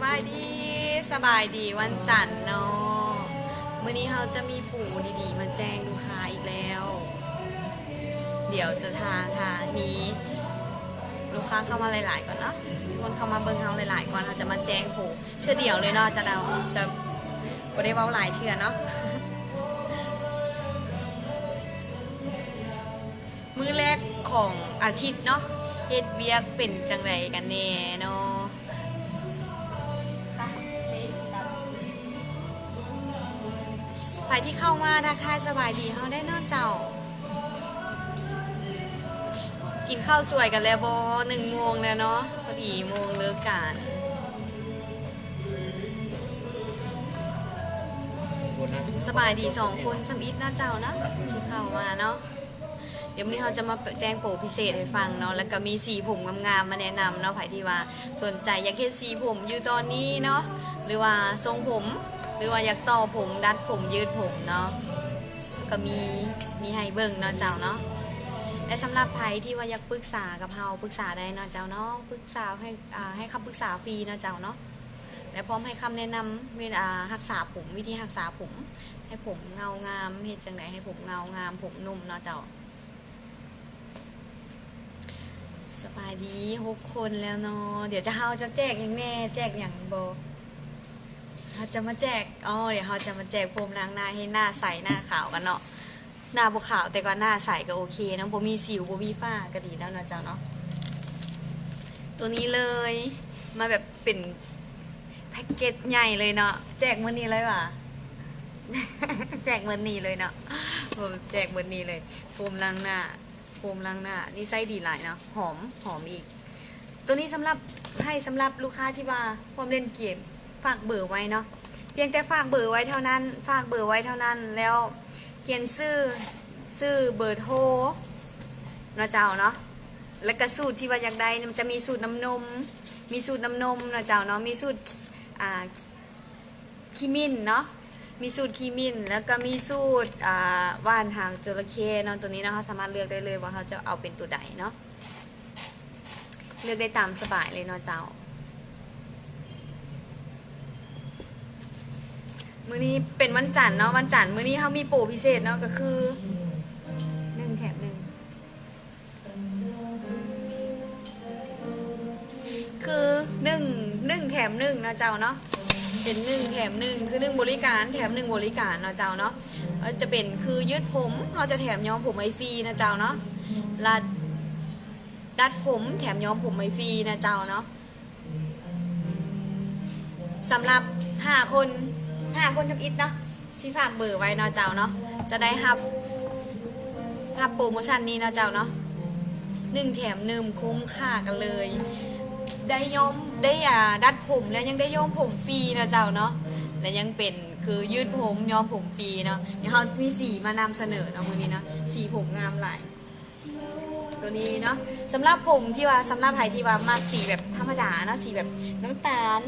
ສະບາຍດີ ສະບາຍດີວັນຈັນເນາະ. ມື້ນີ້ເຮົາຈະມີໂປດີໆມາແຈ້ງລູກຄ້າອີກແລ້ວ. ດຽວຈະຖ້າ ຖ້າມີລູກຄ້າເຂົ້າມາຫຼາຍໆກ່ອນເນາະ, ມີຄົນເຂົ້າມາເບິ່ງເຮົາຫຼາຍໆກ່ອນ ເຮົາຈະມາແຈ້ງໂປເທື່ອດຽວເລີຍເນາະ. ຈະເວົ້າ ຈະບໍ່ໄດ້ເວົ້າຫຼາຍເທື່ອເນາະ. ມື້ແລກຂອງອາທິດເນາະ, ເຮັດວຽກເປັນຈັ່ງໃດກັນແດ່ເນາະ? ໃຜທີ່ເຂົ້າມາທັກທາຍສະບາຍດີເຮົາໄດ້ເນາະເຈົ້າ. ກິນເຂົ້າສວຍກັນແລ້ວບໍ່? ໜຶ່ງໂມງແລ້ວເນາະ, ພໍດີໂມງເລີກການ. ສະບາຍດີສອງຄົນທຳອິດເນາະເຈົ້າເນາະ ທີ່ເຂົ້າມາເນາະ. ດຽວມື້ນີ້ເຮົາຈະມາແຈ້ງໂປພິເສດໃຫ້ຟັງເນາະ, ແລ້ວກໍມີສີຜົມງາມໆມາແນະນຳເນາະ. ໃຜທີ່ວ່າສົນໃຈຢາກເຮັດສີຜົມຢູ່ຕອນນີ້ເນາະ ຫຼືວ່າຊົງຜົມ ຫຼືວ່າຢາກຕໍ່ຜົມ ດັດຜົມ ຍືດຜົມເນາະ ກໍມີ ມີໃຫ້ເບິ່ງເນາະເຈົ້າເນາະ. ແລະ ສຳລັບໃຜທີ່ວ່າຢາກປຶກສາກັບເຮົາ ປຶກສາໄດ້ເນາະເຈົ້າເນາະ, ປຶກສາໃຫ້ ອ່າ ໃຫ້ຄຳປຶກສາຟຣີເນາະເຈົ້າເນາະ. ແລະ ພ້ອມໃຫ້ຄຳແນະນຳເວລາຮັກສາຜົມ ວິທີຮັກສາຜົມ ໃຫ້ຜົມເງົາງາມ, ເຮັດຈັ່ງໃດໃຫ້ຜົມເງົາງາມ ຜົມນຸ່ມເນາະເຈົ້າ. ສະບາຍດີຫົກຄົນແລ້ວເນາະ. ດຽວຈະ ເຮົາຈະແຈກຫຍັງແດ່? ແຈກຫຍັງບໍ? ເຮົາຈະມາແຈກ ອໍ ດຽວເຮົາຈະມາແຈກໂຟມລ້າງໜ້າ ໃຫ້ໜ້າໃສ ໜ້າຂາວກັນເນາະ. ໜ້າບໍ່ຂາວແຕ່ກໍໜ້າໃສກໍໂອເຄເນາະ, ບໍ່ມີສິວ ບໍ່ມີຝ້າກໍດີແລ້ວເນາະເຈົ້າເນາະ. ໂຕນີ້ເລີຍ ມາແບບເປັນແພັກເກັດໃຫຍ່ເລີຍເນາະ. ແຈກມື້ນີ້ເລີຍຫວາ? ແຈກມື້ນີ້ເລີຍເນາະ, ແຈກມື້ນີ້ເລີຍ. ໂຟມລ້າງໜ້າ ໂຟມລ້າງໜ້ານີ້ໃຊ້ດີຫຼາຍເນາະ, ຫອມ ຫອມອີກ. ໂຕນີ້ສຳລັບ ໃຫ້ສຳລັບລູກຄ້າທີ່ວ່າພ້ອມຫຼິ້ນເກມ ຝາກເບີໄວ້ເນາະ, ພຽງແຕ່ຝາກເບີໄວ້ເທົ່ານັ້ນ ຝາກເບີໄວ້ເທົ່ານັ້ນ ແລ້ວຂຽນຊື່ ຊື່ ເບີໂທເນາະເຈົ້າເນາະ, ແລ້ວກະສູດທີ່ວ່າຢາກໄດ້. ມັນຈະມີສູດນ້ຳນົມ ມີສູດນ້ຳນົມເນາະເຈົ້າເນາະ, ມີສູດ ອ່າ ຂີ້ໝິ່ນເນາະ, ມີສູດຂີ້ໝິ່ນ ແລ້ວກໍມີສູດ ອ່າ ຫວ່ານຫາງຈໍລະເຄເນາະ. ໂຕນີ້ເນາະ ເຮົາສາມາດເລືອກໄດ້ເລີຍວ່າເຮົາຈະເອົາເປັນໂຕໃດເນາະ, ເລືອກໄດ້ຕາມສະບາຍເລີຍເນາະເຈົ້າ. ມື້ນີ້ເປັນວັນຈັນເນາະ, ວັນຈັນມື້ນີ້ເຮົາມີໂປພິເສດເນາະ ກໍຄື ໜຶ່ງແຖມໜຶ່ງ ຄື ໜຶ່ງ ໜຶ່ງແຖມໜຶ່ງເນາະເຈົ້າເນາະ, ເປັນ ໜຶ່ງແຖມໜຶ່ງ ຄື ໜຶ່ງບໍລິການແຖມໜຶ່ງບໍລິການເນາະເຈົ້າເນາະ. ເອີ ຈະເປັນຄືຍືດຜົມ ເຮົາຈະແຖມຍ້ອມຜົມໃຫ້ຟຣີເນາະເຈົ້າເນາະ, ແລະ ດັດຜົມແຖມຍ້ອມຜົມໃຫ້ຟຣີເນາະເຈົ້າເນາະ. ສຳລັບຫ້າຄົນ ຫ້າຄົນທຳອິດເນາະ ທີ່ຝາກເບີໄວ້ເນາະເຈົ້າເນາະ ຈະໄດ້ຮັບ ຮັບໂປໂມຊັນນີ້ເນາະເຈົ້າເນາະ, ໜຶ່ງແຖມໜຶ່ງ ຄຸ້ມຄ່າກັນເລີຍ. ໄດ້ຍ້ອມ ໄດ້ ອ່າ ດັດຜົມ ແລ້ວຍັງໄດ້ຍ້ອມຜົມຟຣີເນາະເຈົ້າເນາະ, ແລະ ຍັງເປັນຄືຍືດຜົມ ຍ້ອມຜົມຟຣີເນາະ. ດຽວເຮົາມີສີມານຳສະເໜີເນາະ ມື້ນີ້ເນາະ, ສີຜົມງາມຫຼາຍ. ໂຕນີ້ເນາະ ສຳລັບຜົມທີ່ວ່າ ສຳລັບໃຜທີ່ວ່າມັກສີແບບທຳມະດາເນາະ, ສີແບບນ້ຳຕານ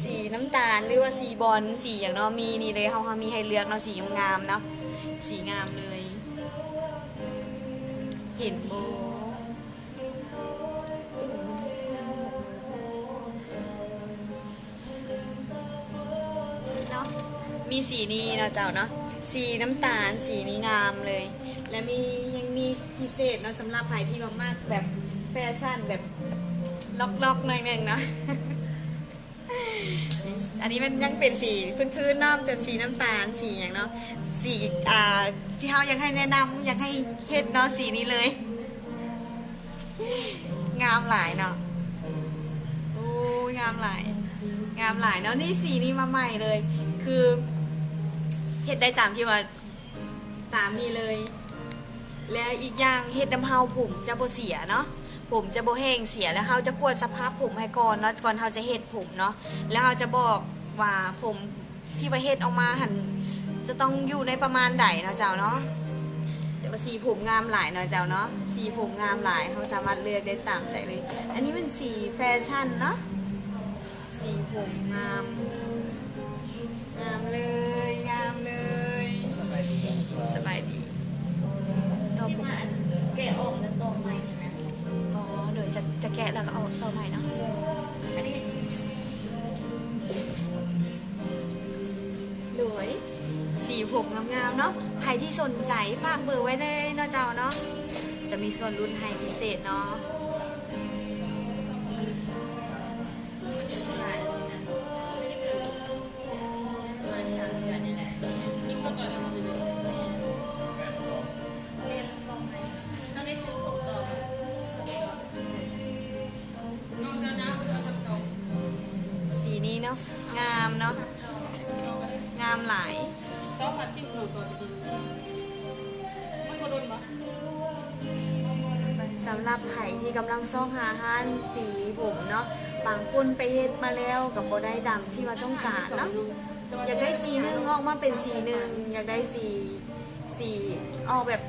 ສີນ້ຳຕານ ຫຼືວ່າສີບອນ ສີຫຍັງເນາະ, ມີນີ້ເລີຍ ເຮົາ ເຮົາມີໃຫ້ເລືອກເນາະ, ສີງາມໆເນາະ, ສີງາມເລີຍ. ເຫັນບໍ່? ເນາະ ມີສີນີ້ເນາະເຈົ້າເນາະ, ສີນ້ຳຕານ ສີນີ້ງາມເລີຍ. ແລະ ມີ ຍັງມີພິເສດເນາະ ສຳລັບໃຜທີ່ວ່າມັກແບບແຟຊັນແບບລັອກໆໜ້ອຍໜຶ່ງເນາະ. ອັນນີ້ມັນຍັງເປັນສີພື້ນໆເນາະ, ເປັນສີນ້ຳຕານ ສີຫຍັງເນາະ, ສີ ອ່າ ທີ່ເຮົາຢາກໃຫ້ແນະນຳ ຢາກໃຫ້ເຮັດເນາະ ສີນີ້ເລີຍ. ງາມຫຼາຍເນາະ. ໂອ້ຍ ງາມຫຼາຍ ງາມຫຼາຍເນາະ. ນີ້ສີນີ້ມາໃໝ່ເລີຍ ຄືເຮັດໄດ້ຕາມທີ່ວ່າ ຕາມນີ້ເລີຍ. ແລະ ອີກຢ່າງເຮັດນຳເຮົາຜົມຈະບໍ່ເສຍເນາະ, ຜົມຈະບໍ່ແຫ້ງເສຍ. ແລ້ວເຮົາຈະກວດສະພາບຜົມໃຫ້ກ່ອນເນາະ ກ່ອນເຮົາຈະເຮັດຜົມເນາະ, ແລ້ວເຮົາຈະບອກວ່າຜົມ ທີ່ວ່າເຮັດອອກມາຫັ້ນ ຈະຕ້ອງຢູ່ໃນປະມານໃດເນາະເຈົ້າເນາະ. ແຕ່ວ່າສີຜົມງາມຫຼາຍເນາະເຈົ້າເນາະ, ສີຜົມງາມຫຼາຍ ເຮົາສາມາດເລືອກໄດ້ຕາມໃຈເລີຍ. ອັນນີ້ແມ່ນສີແຟຊັນເນາະ, ສີຜົມງາມ ງາມເລີຍ ງາມເລີຍ. ສະບາຍດີ ສະບາຍດີ. ຕໍ່ຜົມ ທີ່ວ່າອັນແກະອອກແລ້ວຕໍ່ໃໝ່ຫັ້ນນະ. ອໍ ໂດຍ ຈະ ຈະແກະແລ້ວກໍເອົາຕໍ່ໃໝ່ເນາະ. ອັນນີ້ ອັນນີ້ ຜົມງາມໆເນາະ. ໃຜທີ່ສົນໃຈຝາກເບີໄວ້ເລີຍເນາະເຈົ້າເນາະ, ຈະມີສ່ວນຫຼຸດໃຫ້ພິເສດເນາະ. ສີນີ້ເນາະ ງາມເນາະ ງາມຫຼາຍ. ສຳລັບໃຜທີ່ກຳລັງຊອກຫາຮ້ານສີຜົມເນາະ, ບາງຄົນໄປເຮັດມາແລ້ວກໍບໍ່ໄດ້ຕາມທີ່ວ່າຕ້ອງການເນາະ. ຢາກໄດ້ສີໜຶ່ງ ອອກມາເປັນສີໜຶ່ງ, ຢາກໄດ້ສີ ສີອອກແບບ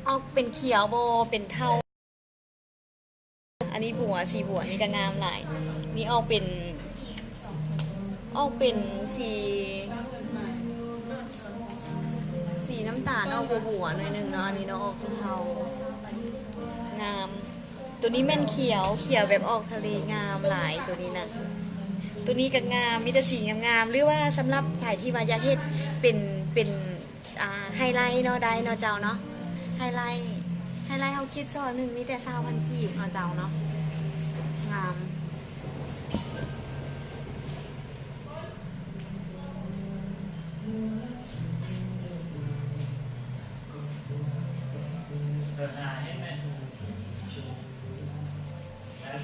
ອອກເປັນຂຽວບໍ່ເປັນເທົາ. ອັນນີ້ບົວ ສີບົວນີ້ກໍງາມຫຼາຍ. ນີ້ອອກເປັນ ອອກເປັນສີ ສີນ້ຳຕານ ອອກບົວໆໜ້ອຍໜຶ່ງເນາະ. ອັນນີ້ເນາະ ອອກເທົາ ງາມ. ໂຕນີ້ແມ່ນຂຽວ ຂຽວແບບອອກທະເລ ງາມຫຼາຍໂຕນີ້ນະ. ໂຕນີ້ກໍງາມ ມີແຕ່ສີງາມໆ. ຫຼືວ່າສຳລັບໃຜທີ່ວ່າຢາກເຮັດເປັນ ເປັນ ອ່າ ໄຮໄລເນາະ ໄດ້ເນາະເຈົ້າເນາະ. ໄຮໄລ ໄຮໄລເຮົາຄິດຊໍໜຶ່ງມີແຕ່ຊາວພັນກີບເນາະເຈົ້າເນາະ. ງາມ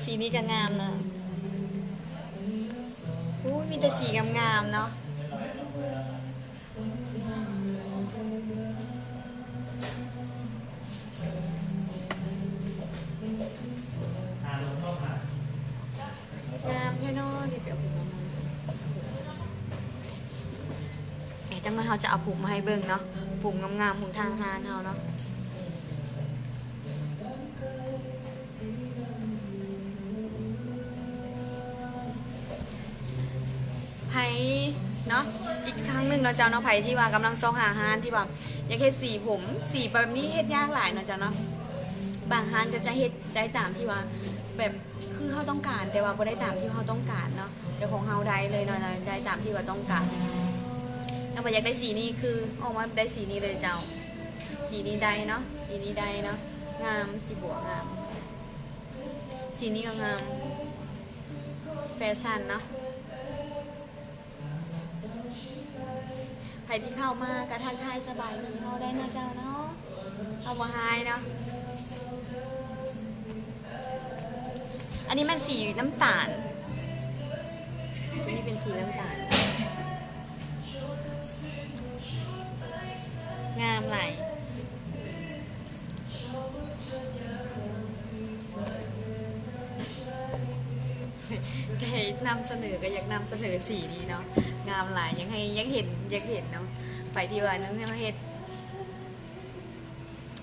ສີນີ້ກໍງາມນະ. ໂອ້ຍ ມີແຕ່ສີງາມໆເນາະ. ງາມແທ້ເນາະ ເອີ ຈັກໜ່ອຍເຮົາຈະເອົາຜົມມາໃຫ້ເບິ່ງເນາະ, ຜົມງາມໆຂອງທາງຮ້ານເຮົາເນາະ. ໃຜເນາະ ອີກຄັ້ງໜຶ່ງເນາະເຈົ້າເນາະ, ໃຜທີ່ວ່າກຳລັງຊອກຫາຮ້ານທີ່ວ່າຢາກເຮັດສີຜົມ ສີແບບນີ້ເຮັດຍາກຫຼາຍເນາະເຈົ້າເນາະ. ບາງຮ້ານກໍຈະເຮັດໄດ້ຕາມທີ່ວ່າແບບຄືເຮົາຕ້ອງການ ແຕ່ວ່າບໍ່ໄດ້ຕາມທີ່ເຮົາຕ້ອງການເນາະ, ແຕ່ຂອງເຮົາໄດ້ເລີຍເນາະ ໄດ້ຕາມທີ່ວ່າຕ້ອງການ. ຖ້າວ່າຢາກໄດ້ສີນີ້ຄືອອກມາໄດ້ສີນີ້ເລີຍເຈົ້າ. ສີນີ້ໄດ້ເນາະ ສີນີ້ໄດ້ເນາະ ງາມ ສີບົວງາມ. ສີນີ້ກໍງາມ ແຟຊັ່ນເນາະ. ໃຜທີ່ເຂົ້າມາກໍທັກທາຍສະບາຍດີເຮົາໄດ້ເນາະເຈົ້າເນາະ, ເຮົາບໍ່ຮ້າຍເນາະ. ອັນນີ້ແມ່ນສີນ້ຳຕານ ຕົວນີ້ເປັນສີນ້ຳຕານ ງາມຫຼາຍ. ໃຫ້ນຳສະເໜີກໍຢາກນຳສະເໜີສີນີ້ເນາະ ງາມຫຼາຍ ຢາກໃຫ້ ຢາກເຫັນ ຢາກເຫັນເນາະ. ໃຜທີ່ວ່ານັ້ນເຮັດ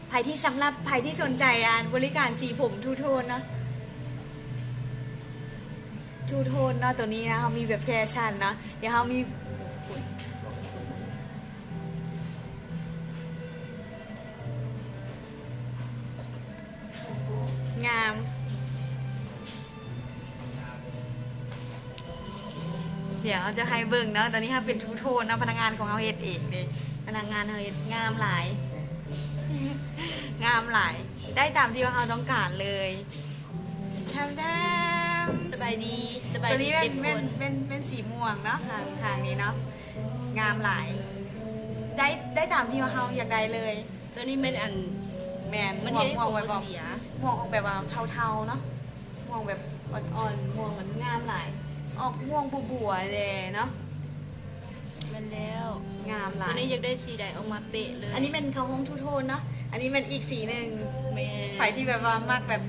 ໃຜທີ່ ສຳລັບໃຜທີ່ສົນໃຈ ອັນ ບໍລິການສີຜົມທູໂທນເນາະ ທູໂທນເນາະ. ໂຕນີ້ນະ ເຮົາມີແບບແຟຊັ່ນເນາະ ດຽວເຮົາມີ ງາມ. ດຽວເຮົາຈະໃຫ້ເບິ່ງເນາະ ຕອນນີ້ເຮົາເປັນທູໂທນເນາະ ພະນັກງານຂອງເຮົາເຮັດເອງເດ້ ພະນັກງານເຮົາເຮັດ ງາມຫຼາຍ ງາມຫຼາຍ ໄດ້ຕາມທີ່ວ່າເຮົາຕ້ອງການເລີຍ. ແທມໆ ສະບາຍດີ ສະບາຍດີ ຕົວນີ້ແມ່ນ ເຈັດຄົນ ແມ່ນ ແມ່ນ ແມ່ນສີມ່ວງເນາະ ຂ້າງ ຂ້າງນີ້ເນາະ ງາມຫຼາຍ ໄດ້ ໄດ້ຕາມທີ່ວ່າເຮົາຢາກໄດ້ເລີຍ. ຕົວນີ້ແມ່ນອັນ ແມ່ນ ມ່ວງ ມ່ວງແບບວ່າ ມ່ວງອອກແບບວ່າເທົາໆເນາະ ມ່ວງແບບອ່ອນໆ ມ່ວງມັນງາມຫຼາຍ ອອກມ່ວງບົວໆແດ່ເນາະ. ແມ່ນແລ້ວ ງາມຫຼາຍ ຕົວນີ້ຢາກໄດ້ສີໃດອອກມາເປະເລີຍ. ອັນນີ້ແມ່ນເຂົ້າຫ້ອງທູໂທນເນາະ ອັນນີ້ແມ່ນອີກສີໜຶ່ງ. ແມ່ນ ໃຜທີ່ແບບວ່າມັກແບບ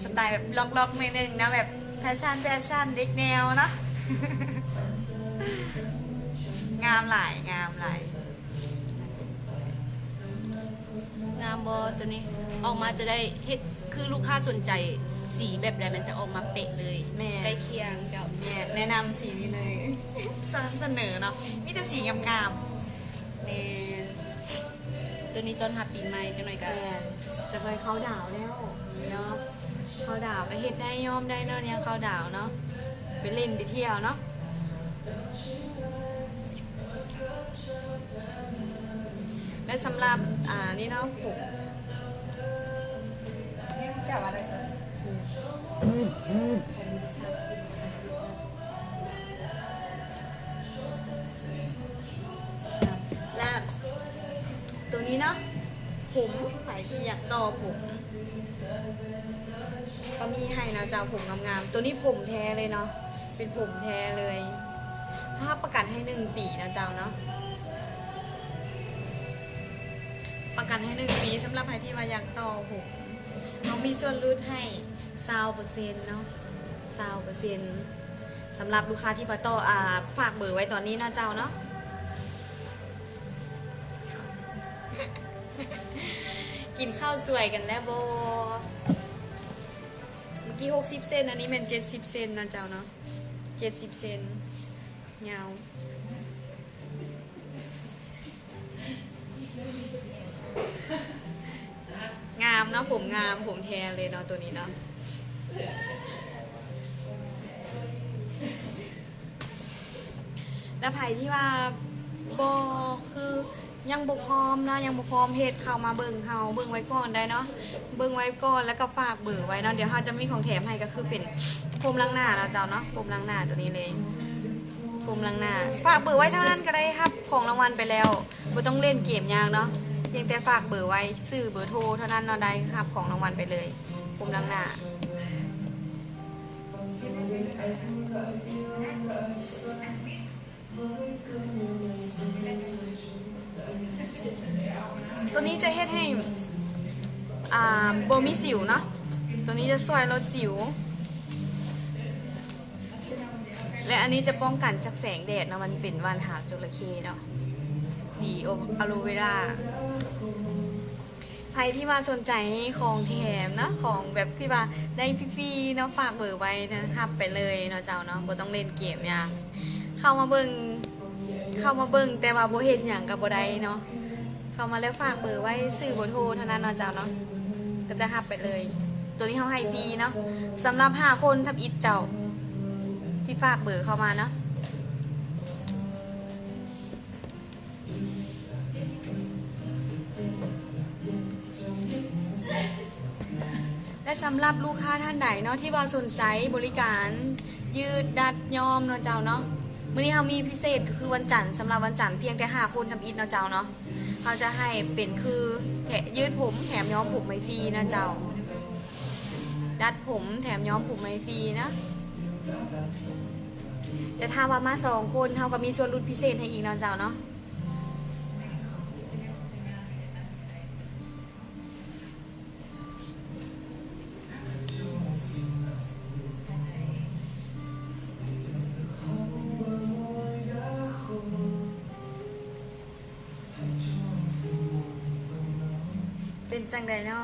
ສະໄຕແບບລັອກໆໜ້ອຍໜຶ່ງນະ ແບບແຟຊັ່ນ ແຟຊັ່ນເດັກແນວເນາະ ງາມຫຼາຍ ງາມຫຼາຍ. ງາມບໍ່ຕົວນີ້? ອອກມາຈະໄດ້ເຮັດຄືລູກຄ້າສົນໃຈສີແບບໃດ ມັນຈະອອກມາເປະເລີຍ. ແມ່ນ ໃກ້ຄຽງເຈົ້າ. ແມ່ນ ແນະນຳສີນີ້ເລີຍ ສະ ສະເໜີເນາະ ມີແຕ່ສີງາມໆ. ແມ່ນ ຕົວນີ້ຕ້ອນຮັບປີໃໝ່ ຈັກໜ້ອຍກໍ ແມ່ນ ຈັກໜ້ອຍເຂົ້າດາວແລ້ວເນາະ ເຂົ້າດາວກໍເຮັດໄດ້ ຍ້ອມໄດ້ເນາະ ແນວເຂົ້າດາວເນາະ ໄປຫຼິ້ນໄປທ່ຽວເນາະ. ແລະ ສຳລັບ ອ່າ ນີ້ເນາະ ຜົມ ແລະ ໂຕນີ້ເນາະ ຜົມ ໃຜທີ່ຢາກຕໍ່ຜົມ ກໍມີໃຫ້ນະເຈົ້າ ຜົມງາມໆ. ໂຕນີ້ຜົມແທ້ເລີຍເນາະ ເປັນຜົມແທ້ເລີຍ. ເຮົາຮັບປະກັນໃຫ້ໜຶ່ງປີນະເຈົ້າເນາະ ປະກັນໃຫ້ໜຶ່ງປີ. ສຳລັບໃຜທີ່ວ່າຢາກຕໍ່ຜົມ ເຮົາມີສ່ວນຫຼຸດໃຫ້ຊາວເປີເຊັນເນາະ ຊາວເປີເຊັນ ສຳລັບລູກຄ້າທີ່ວ່າຕໍ່ ອ່າ ຝາກເບີໄວ້ຕອນນີ້ເນາະເຈົ້າເນາະ. ກິນເຂົ້າສວຍກັນແລ້ວບໍ່? ເມື່ອກີ້ຫົກສິບເຊັນ ອັນນີ້ແມ່ນເຈັດສິບເຊັນນະເຈົ້າເນາະ ເຈັດສິບເຊັນ ຍາວ ງາມເນາະ ຜົມງາມ ຜົມແທ້ເລີຍເນາະ ໂຕນີ້ເນາະ. ແລະ ໃຜທີ່ວ່າບໍ່ ຄືຍັງບໍ່ພ້ອມເນາະ ຍັງບໍ່ພ້ອມເຮັດ ເຂົ້າມາເບິ່ງເຮົາ ເບິ່ງໄວ້ກ່ອນໄດ້ເນາະ ເບິ່ງໄວ້ກ່ອນ ແລ້ວກໍຝາກເບີໄວ້ເນາະ. ດຽວເຮົາຈະມີຂອງແຖມໃຫ້ ກໍຄືເປັນໂຟມລ້າງໜ້າເນາະເຈົ້າເນາະ ໂຟມລ້າງໜ້າໂຕນີ້ເລີຍ ໂຟມລ້າງໜ້າ ຝາກເບີໄວ້ເທົ່ານັ້ນກໍໄດ້ຮັບຂອງລາງວັນໄປແລ້ວ ບໍ່ຕ້ອງຫຼິ້ນເກມຍາກເນາະ ພຽງແຕ່ຝາກເບີໄວ້ ຊື່ເບີໂທເທົ່ານັ້ນເນາະ ໄດ້ຮັບຂອງລາງວັນໄປເລີຍ ໂຟມລ້າງໜ້າ. ໂຕນີ້ຈະເຮັດໃຫ້ ອ່າ ບໍ່ມີສິວເນາະ ໂຕນີ້ຈະຊ່ວຍລົດສິວ ແລະ ອັນນີ້ຈະປ້ອງກັນຈາກແສງແດດເນາະ ມັນເປັນວ່ານຫາງຈົລະເຄເນາະ ດີ ໂອ ອາໂລເວລາ. ໃຜທີ່ວ່າສົນໃຈຂອງແຖມເນາະ ຂອງແບບທີ່ວ່າໄດ້ຟຣີໆເນາະ ຝາກເບີໄວ້ນະ ຮັບໄປເລີຍເນາະເຈົ້າເນາະ ບໍ່ຕ້ອງຫຼິ້ນເກມຫຍັງ ເຂົ້າມາເບິ່ງ ເຂົ້າມາເບິ່ງ ແຕ່ວ່າບໍ່ເຮັດຫຍັງກໍບໍ່ໄດ້ເນາະ ເຂົ້າມາແລ້ວຝາກເບີໄວ້ ຊື່ເບີໂທເທົ່ານັ້ນເນາະເຈົ້າເນາະ ກໍຈະຮັບໄປເລີຍ. ໂຕນີ້ເຮົາໃຫ້ຟຣີເນາະ ສຳລັບຫ້າຄົນທຳອິດເຈົ້າ ທີ່ຝາກເບີເຂົ້າມາເນາະ. ແລະ ສຳລັບລູກຄ້າທ່ານໃດເນາະ ທີ່ວ່າສົນໃຈບໍລິການຍືດ ດັດ ຍ້ອມເນາະເຈົ້າເນາະ ມື້ນີ້ເຮົາມີພິເສດ ກໍຄືວັນຈັນ ສຳລັບວັນຈັນ ພຽງແຕ່ຫ້າຄົນທຳອິດເນາະເຈົ້າເນາະ ເຮົາຈະໃຫ້ເປັນຄື ແຖ ຍືດຜົມ ແຖມຍ້ອມຜົມໃຫ້ຟຣີນະເຈົ້າ ດັດຜົມ ແຖມຍ້ອມຜົມໃຫ້ຟຣີນະ. ແຕ່ຖ້າວ່າມາສອງຄົນ ເຮົາກໍມີສ່ວນຫຼຸດພິເສດໃຫ້ອີກເນາະເຈົ້າເນາະ. ເປັນຈັ່ງໃດນໍ?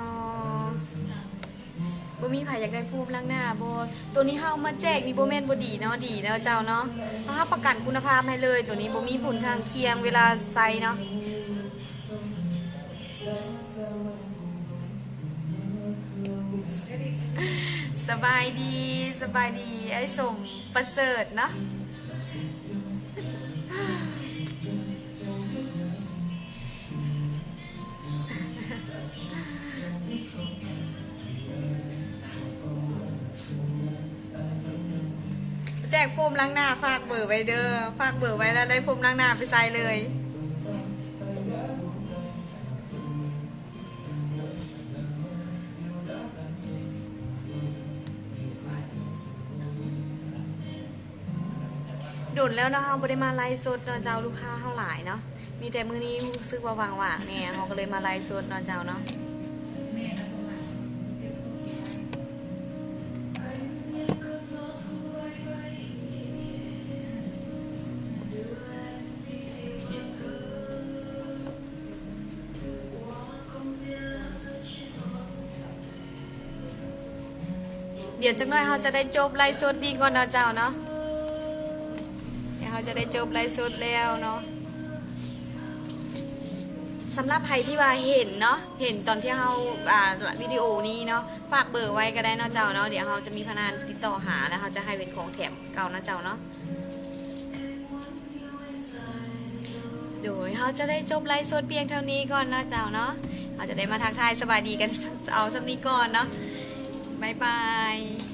ບໍ່ມີໃຜຢາກໄດ້ໂຟມລ້າງໜ້າບໍ່? ໂຕນີ້ເຮົາເອົາມາແຈກນີ້ບໍ່ແມ່ນບໍ່ດີເນາະ, ດີເນາະເຈົ້າເນາະ. ເຮົາຮັບປະກັນຄຸນນະພາບໃຫ້ເລີຍ, ໂຕນີ້ບໍ່ມີຜົນຂ້າງຄຽງເວລາໃຊ້ເນາະ. ສະບາຍດີ, ສະບາຍດີ ອ້າຍສົມປະເສີດເນາະ. ແຈກໂຟມລ້າງໜ້າ ຝາກເບີໄວ້ເດີ, ຝາກເບີໄວ້ແລ້ວໄດ້ໂຟມລ້າງໜ້າໄປໃຊ້ເລີຍ. ດົນແລ້ວເນາະ ເຮົາບໍ່ໄດ້ມາໄລຟ໌ສົດເນາະເຈົ້າ, ລູກຄ້າເຮົາຫຼາຍເນາະ, ມີແຕ່ມື້ນີ້ຮູ້ສຶກວ່າຫວ່າງໆແດ່ ເຮົາກໍເລີຍມາໄລຟ໌ສົດເນາະເຈົ້າເນາະ. ດຽວຈັກໜ້ອຍເຮົາຈະໄດ້ຈົບໄລຟ໌ສົດນີ້ກ່ອນເນາະເຈົ້າເນາະ, ດຽວເຮົາຈະໄດ້ຈົບໄລຟ໌ສົດແລ້ວເນາະ. ສຳລັບໃຜທີ່ວ່າເຫັນເນາະ, ເຫັນຕອນທີ່ເຮົາ ອ່າ ວິດີໂອນີ້ເນາະ, ຝາກເບີໄວ້ກໍໄດ້ເນາະເຈົ້າເນາະ, ດຽວເຮົາຈະມີພະນັກງານຕິດຕໍ່ຫາ ແລ້ວເຮົາຈະໃຫ້ເປັນຂອງແຖມເກົ່າເນາະເຈົ້າເນາະ. ໂດຍ ເຮົາຈະໄດ້ຈົບໄລຟ໌ສົດພຽງເທົ່ານີ້ກ່ອນເນາະເຈົ້າເນາະ. ເຮົາຈະໄດ້ມາທັກທາຍສະບາຍດີກັນ ເອົາສ່ຳນີ້ກ່ອນເນາະ. ບາຍບາຍ.